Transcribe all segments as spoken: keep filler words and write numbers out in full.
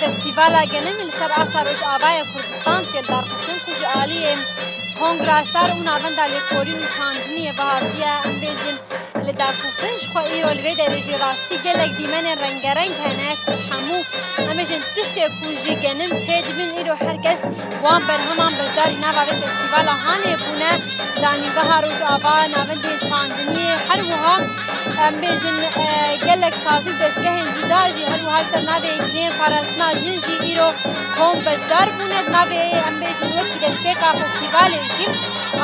Festîvala genim li ser asta Rojavayê Kurdistan tê li darxistin ku ji aliyê Kongra Star û Navenda Lêkolîn û Çandiniyê ve hatiye, em bêjin, li darxistin. Ji xwe îro li vê derê jî rastî gelek dîmenên rengereng hene ku hemû, em bêjin, tiştê ku ji genim çêdibin, îro her kes wan berheman beşdarî nava vê festîvala hanê bûne. Zanîngeha Rojava, navendên çandiniyê, her wiha, em bêjin, e, gelek sazî û dezgehên cuda jî her wiha li ser navê yekîneyên parastina jin jî îro kom beşdar bûne. Di navê, em bêjin, wekî destpêka festîvalê jî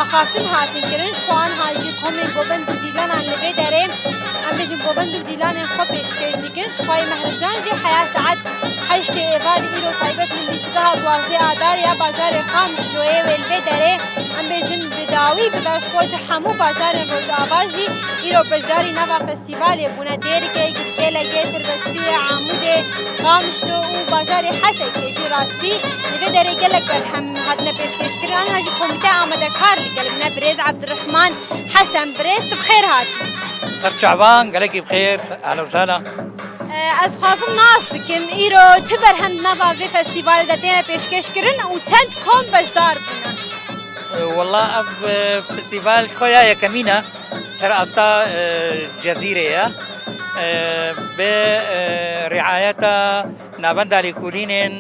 axaftin hatin kirin. Ji xwe anha jî komên Govend û Dîlanan li vê derê, em bêjin, Govend û Dîlanên xwe pêşkêş dikin. Ji xwe yê Mehrican jî heya saet heştê êvarî îro taybet li lîstgeha duwazdeh Adarê ya bajarê Qamişloyê wê li vê derê, em bêjin, bi dawî bibe. Ji xwe ji hemû bajarên Rojava jî îro beşdarî nava festîvalê bûne. Dêrikê, Girkêlekê, Tirbespiyê, Amûdê, Qamişlo û bajarê Hesekê jî rastî li vê derê gelek berhem hatine pêşkêşkirin. Aniha jî komîteya amadekar li gel min e, birêz Ebdurrehman Hesen. Birêz, tu bi xêr hatî. Ser çavan, gelekî bi xêr, ehlen û sehlen. E, ez dixwazim nas bikim, îro çi berhem di nava vê festîvalê de têne pêşkêş kirin û çend kom beşdar bûne? E, wela ev, e, festîval ji xwe ya yekemîn e, ser asta, e, Cezîrê ye. E, bi, e, riayeta Navenda Lêkolînên,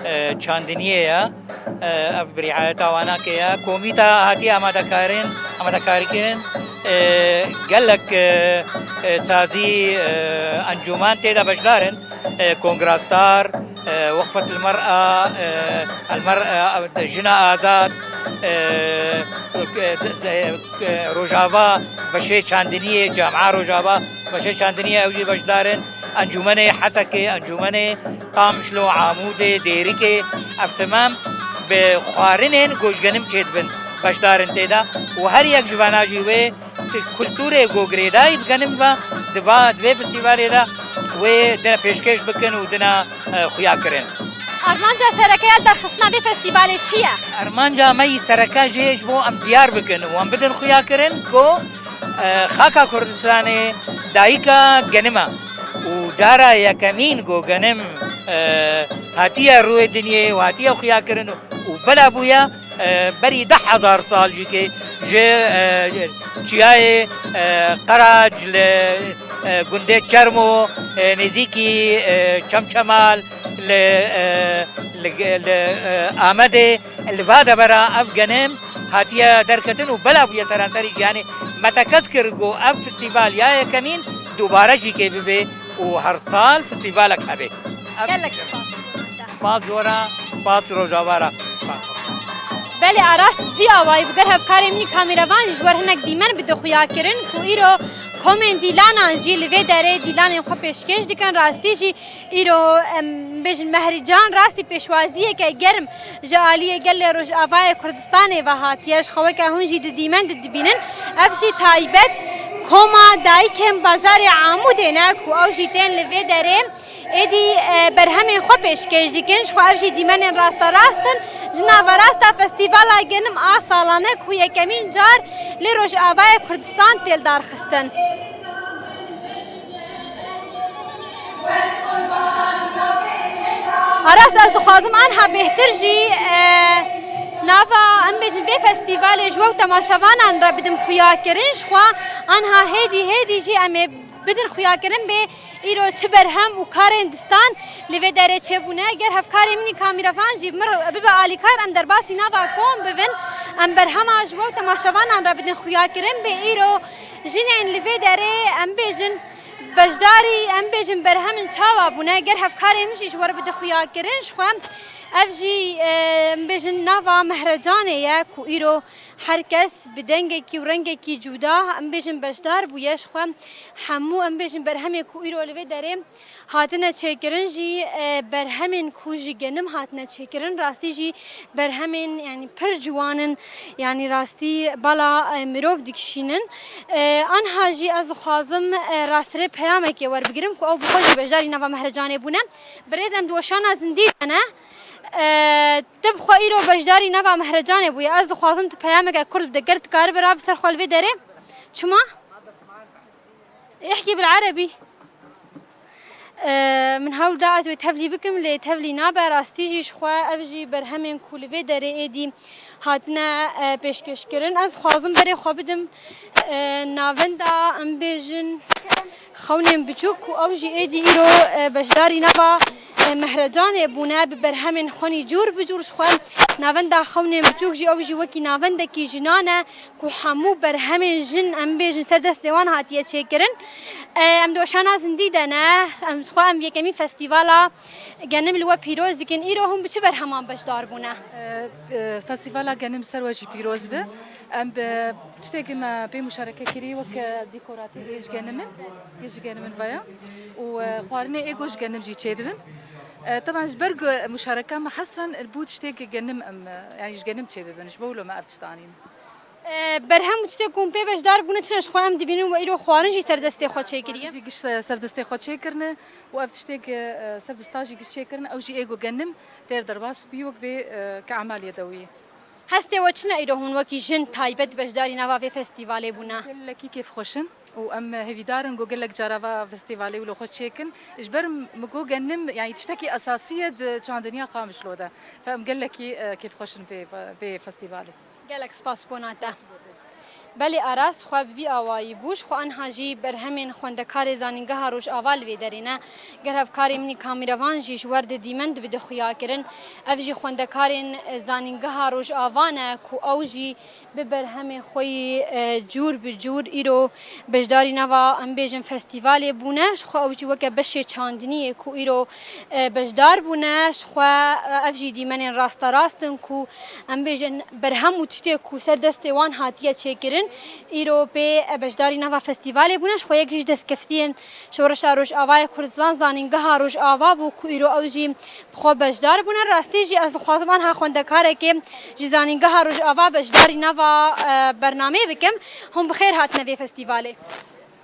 e, Çandiniyê ye. E, ev bi riayeta wana ke ye. Komîta hatiye amadekarin, amadekarîkirin, e, gelek, e, e, sazî, e, encûmen tê de beşdar in. E, Kongra Star, e, Weqfet El Mer'a, e, El Mer'a, e, Jina Azad, e, e, e, Rojava, beşê çandiniyê, Camia Rojava, beşê çandiniyê ew jî beşdar in. Encûmenê Hesekê, Encûmenê Qamişlo, Amûdê, Dêrikê, ev temam bi xwarinên ku ji genim çêdibin beşdar in tê de û her yek ji vana jî wê kulturê ku girêdayî bi genim ve di va, di vê festîvalê de wê dine pêşkêş bikin û dine, e, xuya kirin. Armanca sereke ya derxistina vê festîvalê çi ye? Armanca me yî sereke jê ji bo em diyar bikin û em bidin xuya kirin ku, e, xaka Kurdistanê dayika genim e û cara yekemîn ku genim, e, hatiye rûyê dinyê û hatiye xuya kirin û bela bûye, e, berî deh hezar sal jî ke ji, e, çiyayê, e, Qerac li, e, gundê Çermo, e, nêzîkî, e, Çemçemal li, e, li, li, e, Amedê, li va devera ev genim hatiye derketin û bela bûye seranserî cîhanê. Me tekez kir ku ev festîval ya yekemîn dubare jî kê bibe û her sal festîvalek hebe. Ev Gelek spas. Spas ji we re, spas Rojava re. Belê, a rast vî awayî bû. Ger hevkarê min î kameravan jî ji we re hinek dîmen bide xuya kirin ku îro komên dîlanan jî li vê derê dîlanên xwe pêşkêş dikin. Rastî jî îro, em bêjin, Mehrican rastî pêşwaziyeke germ ji aliyê gelê Rojavayê Kurdistanê ve hatiye. Ji xwe weke hûn jî di dîmen de dibînin. Ev jî taybet koma dayikên bajarê Amûdê ne ku ew jî tên li vê derê. Êdî, e, berhemên xwe pêşkêş dikin. Ji xwe ev jî dîmenên rasterast in. Ji naverasta festîvala genim a salane ku yekemîn car li Rojavayê Kurdistan tê lidarxistin. Aras, ez dixwazim anha bêhtir jî, e, nava, em bêjin, vê festîvalê ji we û temaşevanan re bidim xuya kirin. Ji xwe anha hêdî hêdî jî em ê bidin xuya kirin bê îro çi berhem û karên distan li vê derê çêbûne. Ger hevkarê min î kamîrevan jî bi min re bibe alîkar, em derbasî nava kom bibin. Em berhema ji we û temaşevanan re bidin xuya kirin bê îro jinên li vê derê, em bêjin, beşdarî, em bêjin, berhemin çawa bûne. Ger hevkarê min jî ji we re bide xuya kirin, ji xwe ev jî, e, em bêjin, nava Mehrecanê ye ku îro her kes bi dengekî û rengekî cuda, em bêjin, beşdar bûye. Ji xwe hemû, em bêjin, berhemê ku îro li vê derê hatine çêkirin jî, e, berhemên ku ji genim hatine çêkirin, rastî jî berhemên, yanî, pir ciwan in, yanî rastî bala, e, mirov dikişînin. E, anha jî ez dixwazim, e, rastî peyamekê werbigirim ku ew bi xwe jî beşdarî nava Mehrecanê bûne. Birêz, em di weşana zindî de ne. E, tu bi xwe îro beşdarî nava Mehrecanê bûye. Ez dixwazim tu peyameke kurt bide. Ger tu karibe rabe ser xwe li vê derê. Çima? احكي بالعربي. E, min hewl da ez wê tevlî bikim, lê tevlî nabe. Rastî jî ji xwe ev jî berhemên ku li vê derê êdî hatine, e, pêşkêşkirin. Ez dixwazim berê xwe bidim, e, navenda, em bêjin, xewnên biçûk ku ew jî êdî îro, e, beşdarî nava, e, mehrecanê bûne, bi berhemên xwenî cûr bi cûr ji xwe. Navenda xewnên biçûk jî ew jî wekî navendekî jinan e ku hemû berhemên jin, em bêjin, ser destê wan hatiye çêkirin. E, em di weşana zindî de ne, em ji xwe em yekemîn festîvala Genim li we pîroz dikin. Îro hûn bi çi berheman beşdar bûne? E, e, festîvala Genim ser we jî pîroz be. Em bi tiştekî me pê muşareke kirî wek, e, dîkoratî ê ji Genim in, ê ji Genim in veya. Û, e, xwarinê ê ku ji Genim jî çêdibin. E, teban ji ber ku muşareka me hesran bû tiştekî Genim em, e, yanî ji Genim çêbibin. Ji bo wilo me ev tişt anîn. E, berhem û tiştê ku hûn pê beşdar bûne çi ne? Ji xwe em dibînin we îro xwarin jî ser destê xwe çêkiriye. Jî giş ser destê xwe çêkirine û ev tiştê ku, e, ser desta jî giş çêkirine, ew jî ê ku Genim têr derbas bû wek bê, e, ke emaliyê dewiyê. Hestê we çi ne îro hûn wekî jin taybet beşdarî nava vê festîvalê bûne? Gelekî kêfxweş in û em hêvîdar in ku gelek cara va festîvalê wilo xweş çêkin. Ji ber min ku Genim, yanî tiştekî esasî ye di çandiniya Qamişlo de. Fe em gelekî, e, kêfxweş in vê, vê festîvalê. Gelek spas bona te. Belê Aras, xwe bi vî awayî bû. Ji xwe anha jî berhemên xwendekarê Zanîngeha Rojava li vê derê ne. Ger hevkarê min î kamîrevan jî ji wer didîmen dibe xuyakirin. Ev jî xwendekarên, e, Zanîngeha Rojava ne ku ew jî bi berhemên xwe yî, e, cûr bi cûr îro beşdarî nava, em bêjin, festîvalê bûne. Ji xwe ew jî weke beşê çandiniyê ku îro, e, beşdar bûne. Ji xwe, e, ev jî dîmenên rasterast in ku, em bêjin, berhem û tiştê ku ser destê wan hatiye çêkirin, îro pê, e, beşdarî nava festîvalê bûne. Ji xwe yek ji destkeftiyên Şoreşa Rojavayê Kurdistan Zanîngeha Rojava bû ku îro ew jî bi xwe beşdar bûne. Rastî jî ez dixwazim anha xwendekarekê ji Zanîngeha Rojava beşdarî nava, e, bernameyê bikim. Hûn bi xêr hatine vê festîvalê.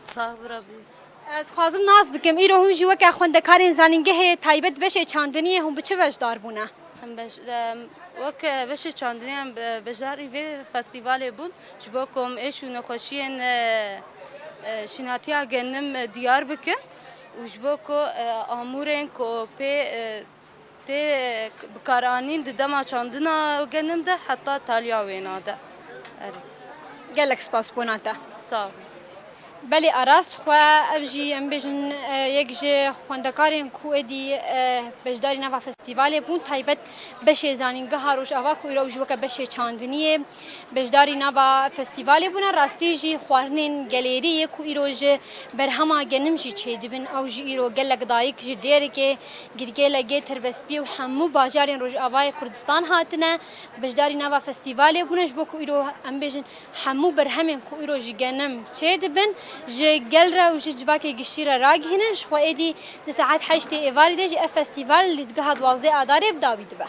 Sax bira bît. Ez dixwazim nas bikim. Îro hûn jî weke xwendekarên zanîngehê taybet beşê çandiniyê hûn bi çi beşdar bûne? Em beş-, em, weke beşê çandiniyê em be-, beşdarî vê festîvalê bûn. Ji bo ku em êş û nexweşiyên, e, e, şînatiya genim, e, diyar bikin û ji bo ku, e, amûrên ku pê, e, tê bikaranîn di dema çandina genim de heta taliya wêna de. Erê. Gelek spas bona te. Sağ ol. Belê Aras, xwe ev jî, em bêjin, e, yek ji xwendekarên ku êdî, e, beşdarî nava festîvalê bûn, taybet beşê Zanîngeha Rojava ku îro ew jî weke beşê çandiniyê beşdarî nava festîvalê bûne. Rastî jî xwarinên gelêrî yê ku îro ji berhema genim jî çêdibin, ew jî îro gelek dayik ji Dêrikê, Girgêlekê, Tirbespiyê û hemû bajarên Rojavayê Kurdistan hatine beşdarî nava festîvalê bûne, ji bo ku îro, em bêjin, hemû berhemên ku îro ji genim çêdibin, ji gel re û ji civakê giştî re ragihînin. Ji xwe êdî di saet heştê êvarî de jî ev festîval lîzgeha duwazdeh Adarê bi dawî dibe.